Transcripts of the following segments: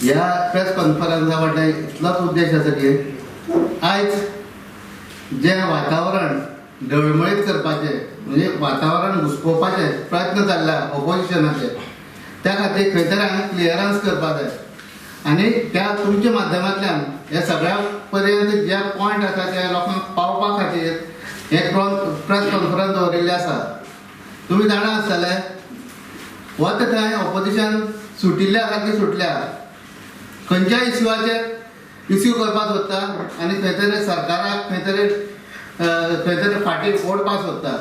ह्या प्रेस कॉन्फरन्सा फाटल्यान इतलोच उद्देश आसा की आयज जें वातावरण डळमळीत करपाचें म्हणजे वातावरण घुसपोवपाचे प्रयत्न चल्ला ऑपोजिशनाचे, त्या खातीर खंय तरी हांगा क्लियरन्स करपाक जाय आनी त्या तुमच्या माध्यमांतल्यान हे सगळ्या पर्यंत जे पॉयंट आसा ते लोकांक पावपा खातीर हे प्रेस कॉन्फरन्स दवरिल्लें आसा. तुमी जाणा आसतले वता थंय ऑपोजिशन सुटिल्लें आसा की सुटल्या खंयच्या इश्यूचेर इश्यू करपाक सोदता आनी खंय तरी सरकाराक खंय तरी फाटीं ओडपाक सोदता.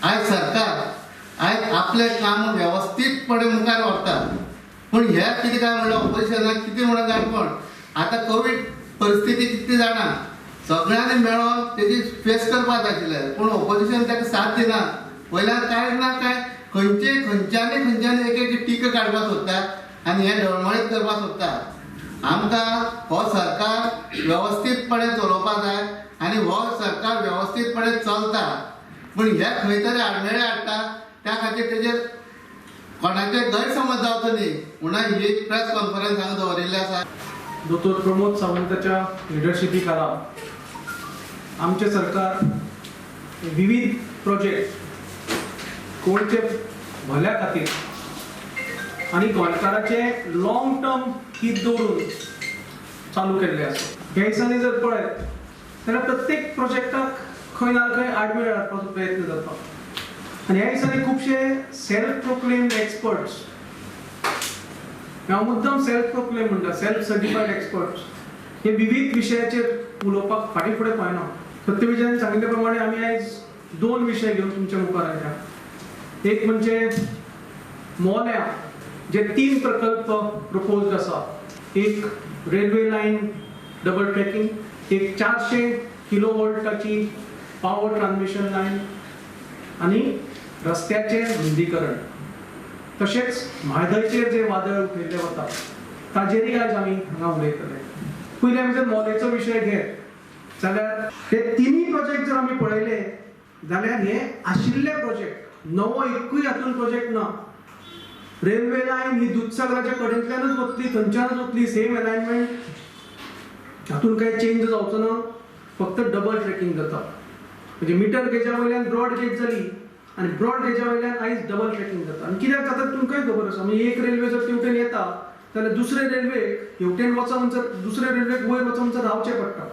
आयज सरकार आयज आपलें काम वेवस्थीतपणे मुखार व्हरता, पूण हे कितें काय म्हणल्यार ऑपोजिशनाक कितें म्हणून जाण कोण आतां कोवीड परिस्थिती कितली जाणा सगळ्यांनी मेळोन तेजी फेस करपाक जाय आशिल्लें, पूण ऑपोजिशन ताका साथ दिना. वयल्यान काय ना काय खंयचे खंयच्यांनी खंयच्यांनी एक एक टिका काडपाक सोदता आनी हें डळमळीत करपाक सोदता. आमकां हो सरकार वेवस्थीतपणे चलोवपाक जाय आनी हो सरकार वेवस्थीतपणे चलता, पूण हे खंय तरी आडमेळे हाडटा. त्या खातीर तेजेर कोणाचे गैरसमज जावचो न्ही म्हणून ही प्रेस कॉन्फरन्स हांगा दवरिल्ली आसा. दोतोर प्रमोद सावंताच्या लिडरशिपी खाला आमचें सरकार विविध प्रोजेक्ट गोंयचे भल्या खातीर आनी गोंयकाराचे लॉंग टर्म हित दवरून चालू केल्ले आसा. ह्या दिसांनी जर पळयत जाल्यार प्रत्येक प्रोजेक्टाक खंय ना खंय आडमेळ हाडपाचो प्रयत्न जाता आनी ह्या दिसांनी खुबशे सेल्फ प्रोक्लेम्ड एक्सपर्ट्स, हांव मुद्दम सेल्फ प्रोक्लेम म्हणटा, सेल्फ सर्टिफायड एक्सपर्ट्स हे विविध विशयाचेर उलोवपाक फाटीं फुडें पळयना. सत्यविजयान सांगिल्ले प्रमाणे आमी आयज दोन विशय घेवन तुमच्या मुखार आयल्या. एक म्हणजे मोल्यां जे 3 प्रकल्प प्रपोज्ड आसा, एक रेल्वे लायन डबल ट्रॅकिंग, एक 400 किलो वोल्टाची पावर ट्रान्समिशन लायन आनी रस्त्याचें रुंदीकरण, तशेंच म्हादयचेर जे वादळ उठयल्लें वता ताजेरय आयज आमी हांगा उलयतले. पयलीं आमी जर मोलेचो विशय घेत जाल्यार हे तिनूय प्रोजेक्ट जर आमी पळयले जाल्यार हे आशिल्ले प्रोजेक्ट, नवो एकूय हातूंत प्रोजेक्ट ना. रेल्वे लायन ही दुधसागराच्या कडेंतल्यानूच वतली, थंयच्यानूच वतली, सेम एलायनमेंट, हातूंत कांय चेंज जावचो ना, फक्त डबल ट्रॅकिंग जाता. म्हणजे मिटर गेजा वयल्यान ब्रॉड गेज जाली आनी ब्रॉड गेजा वयल्यान आयज डबल ट्रॅकिंग जाता. आनी कित्याक जाता तुमकांय खबर आसा. म्हणजे एक रेल्वे जर तेवटेन येता जाल्यार दुसरे रेल्वेक हेवटेन वचो म्हणसर दुसरे रेल्वेक वयर वचो म्हणसर रावचें पडटा.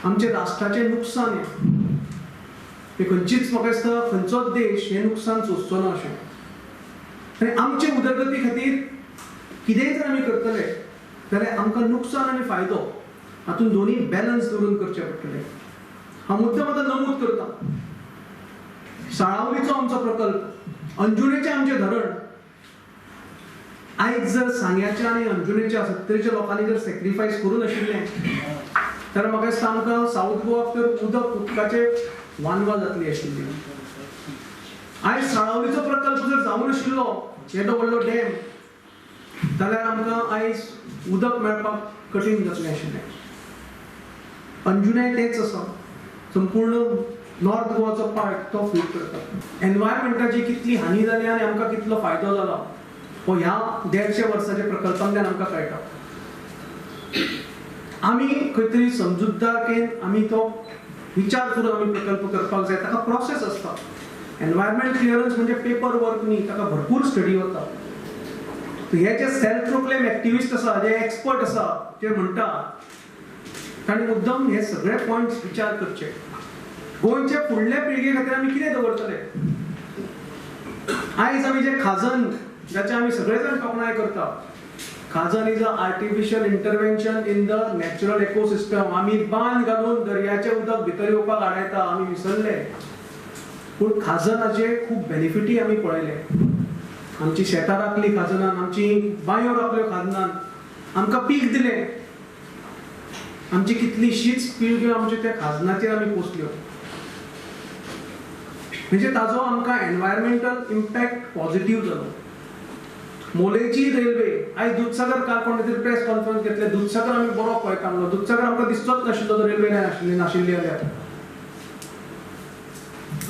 आमचें राष्ट्राचें नुकसान हें खंयचीच म्हाका दिसता खंयचोच देश हें नुकसान सोंसचो ना अशें. आनी आमचे उदरगती खातीर कितेंय जर आमी करतले जाल्यार आमकां नुकसान आनी फायदो हातूंत दोनूय बॅलन्स दवरून करचें पडटलें. हांव मुद्दम आतां नमूद करता, साळावलीचो आमचो प्रकल्प, अंजुणेचें आमचें धरण, आयज जर सांग्याच्या आनी अंजुणेच्या सत्तरीच्या लोकांनी जर सॅक्रिफायस करूं नाशिल्लें तर म्हाका दिसता आमकां सावथ गोवाक तर उदक उदकाचें वानवा जातली आशिल्ली. आयज साळावलीचो प्रकल्प जर जावं नाशिल्लो, येदो व्हडलो डॅम, जाल्यार आमकां आयज उदक मेळपाक कठीण जातलें आशिल्लें. अंजुणें तेंच आसा, संपूर्ण नॉर्थ गोवाचो पार्ट तो फीड करता. एनवायरमेंटाची कितली हानी जाली आनी आमकां कितलो फायदो जाला हो ह्या 150 वर्साच्या प्रकल्पांतल्यान आमकां कळटा. आमी खंय तरी समजुतदारकेन आमी तो विचार करून आमी प्रकल्प करपाक जाय. ताका प्रोसेस आसता. एनवायरमेंट क्लियरन्स म्हणजे पेपर वर्क न्ही, ताका भरपूर स्टडी वता. हे जे सेल्फ प्रोक्लेम एक्टिविस्ट आसा, जे एक्सपर्ट आसा, जे म्हणटा तांणी मुद्दम हे सगळे पॉयंट्स विचार करचे. गोंयच्या फुडल्या पिळगे खातीर आमी कितें दवरतले? आयज आमी जे खाजन, जाचे आमी सगळे जाण तोखणाय करता, खाजन is a artificial intervention in the natural ecosystem. आमी बांद घालून दर्याचें उदक भितर येवपाक आडायता, आमी विसरले. पूण खाजनाचे खूब बेनिफिटी आमी पळयले. आमची शेतां राखली खाजनान, आमची बांयो राखल्यो खाजनान, आमकां पीक दिलें, आमची कितलीशीच पिळग्यो आमच्या त्या खाजनाचेर आमी पोसल्यो. म्हणजे ताजो आमकां एनवायरमेंटल इम्पॅक्ट पॉझिटिव्ह जालो. मोलेची रेल्वे आयज दुधसागर, काल कोण तरी प्रेस कॉन्फरन्स घेतले, दुधसागर आमी बरो पळयता म्हणलो, दुधसागर आमकां दिसचोच नाशिल्लो तो रेल्वे लायन नाशिल्ली जाल्यार.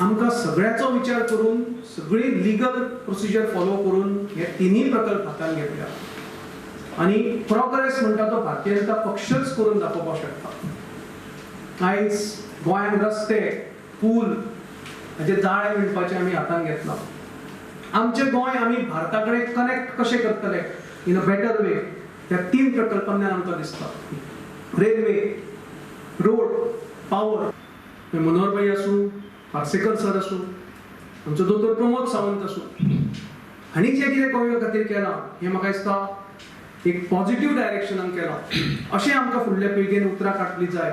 आमकां सगळ्याचो विचार करून सगळी लिगल प्रोसिजर फॉलो करून हे तिनूय प्रकल्प हातान घेतल्या. आनी प्रोग्रेस म्हणटा तो भारतीय जनता पक्षच करून दाखोवपाक शकता. आयज गोंयांत रस्ते, पूल हाचे जाळें विणपाचें आमी हातान घेतलां. आमचें गोंय आमी भारता कडेन कनेक्ट कशें करतले इन अ बेटर वे, त्या तीन प्रकल्पांतल्यान आमकां दिसता. Railway, road, power. मनोहर भाई आसूं, पार्सेकर सर आसूं, आमचो दोतोर प्रमोद सावंत आसूं, हांणी जें कितें गोंया खातीर केलां हें म्हाका दिसता एक पॉझिटिव्ह डायरेक्शनान केलां. अशें आमकां फुडल्या पिळगेन उतरां काडली जाय.